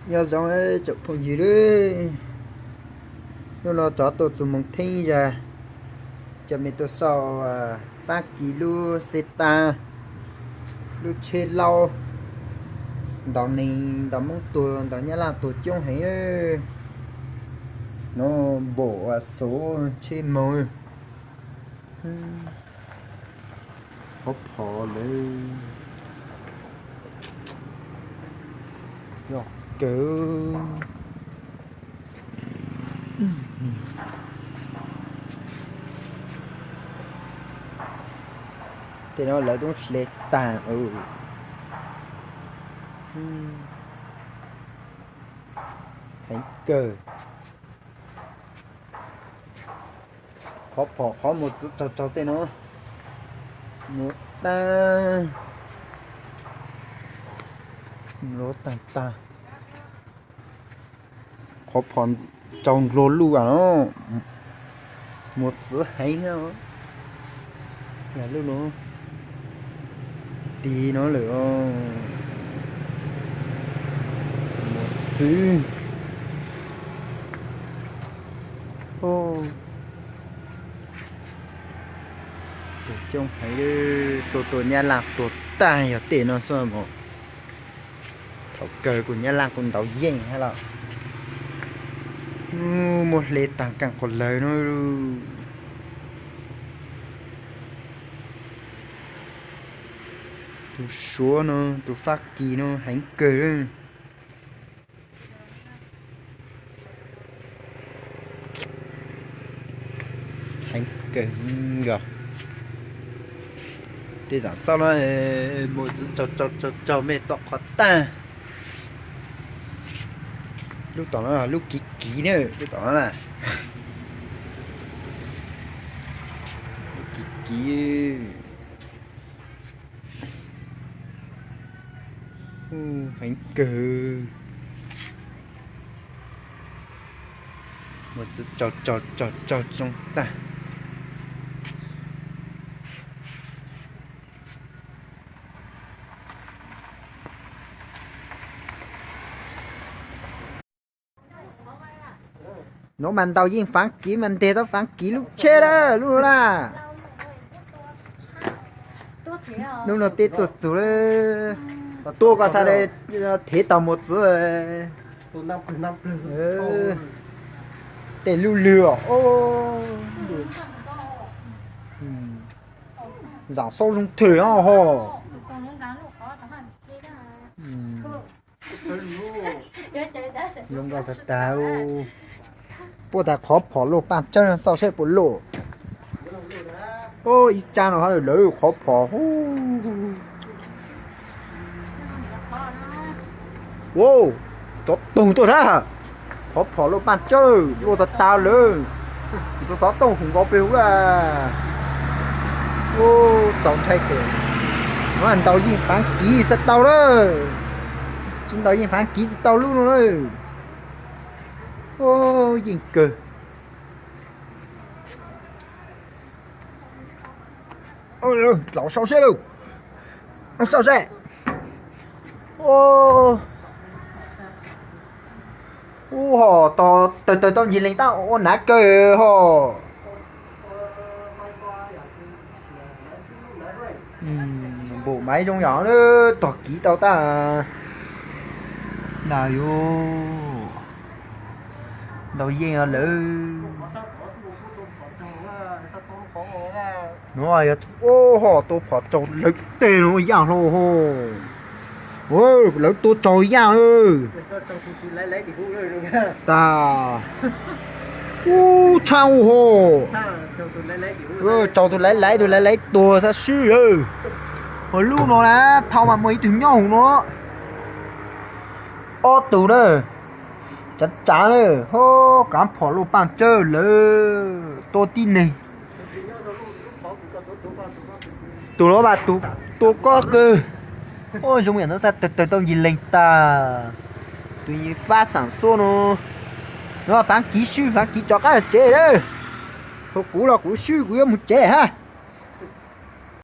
Nyob zoo tsoom phooj ywg, hnub no rov tuaj txug Moos Theeb zag, coj mej tuaj saib Faab Kis lub xe taag, lub tsheb laub, ntaus neeg ntaus Moob tuag ntaus Nyab Laaj tuag coob heev. Nov npaum xuv tsheb moog. Qhov phom lawm, yog kawg. Tej no lawv tub hle taag. Heev kawg. Qhov phom qhov mos txwv tsaug tsaug tej no, mos taag, mos taag taag. Qhov phom tsaug nplua luj a, mos txwv heev. Lub no tig no lawm, mos txwv. Tuag coob heev, tuag tuag Nyab Laaj tuag taag yog tej no xwb mog. Thaum kawg kuj Nyab Laaj kuj ntaus yeej hab los, muab hle taag kaaj qhov lawg no. Tus Suav no, tus Fab Kis no heev kawg. Heev kawg nkaus. Tej zaum xauj no, mos txwv tsaug tsaug tsaug mej tom qhov taag. Lub tom no lub kiv kiv na, lub tom no na. Lub kiv kiv. Heev kawg. Mos txwv tsaug tsaug tsaug tsaug zoo tag. Nuav mas ntaus yeej Faav Kiv mas nteg tau Faav Kiv lub tsheb lawm lub na. Lub no teb tuaj txug lawm. Tuaj koj xav thev tau mos txwv. Tej lub lwg os. Zaam xauj zoo them os ho. Zoo nkauj tag tag. Puab tas qhov phom luaj paaj tsawb no xauj saib puas luaj. Ib tsaab no hab lawv qhov phom. Ua, tsov toog tuaj hab. Qhov phom luaj paaj tsawb luaj tag tag lawm. Xov xov tooj hum nkaus peg huv. Txaus ntshai tes. Nuav ntaus yeej Faav Kiv xav tau lawm. Tsi ntaus yeej Faav Kiv tsi tau lub no lawm. Yeej kawg. Dlaus sau seb lauj. Sau seb. Ub ho, tawg tawg tau ncig leeg tab ua nav kawg ho. Npaum maiv zoo yom, tog kiv tau tab. Na yus ntaus yeej lawm. Nuav yog ua ho tua phom tsaug lawv tej nuav yaaj hlo ho. Lawv tua tsaug yaaj. Tas. Ub tshaj ua ho. Tsaug tug laiv laiv, tug laiv laiv tuag xab sib. Ho lub no na, thaum mas muaj ib tug nyob huv no. Ob tug na, tsav tsav na, ho kaav phom luaj paaj tsawb lawm, tua tib neeg. Tus no mas tus tua koj kawg. Ua zoo yam no xav tawg tawg tau ncig leeg tag. Tus fab xaam xuab no, no Faav Kiv swb, Faav Kiv rov qab tsev lawm. Ho kuv los kuv swb kuv yuav mus tsev hab.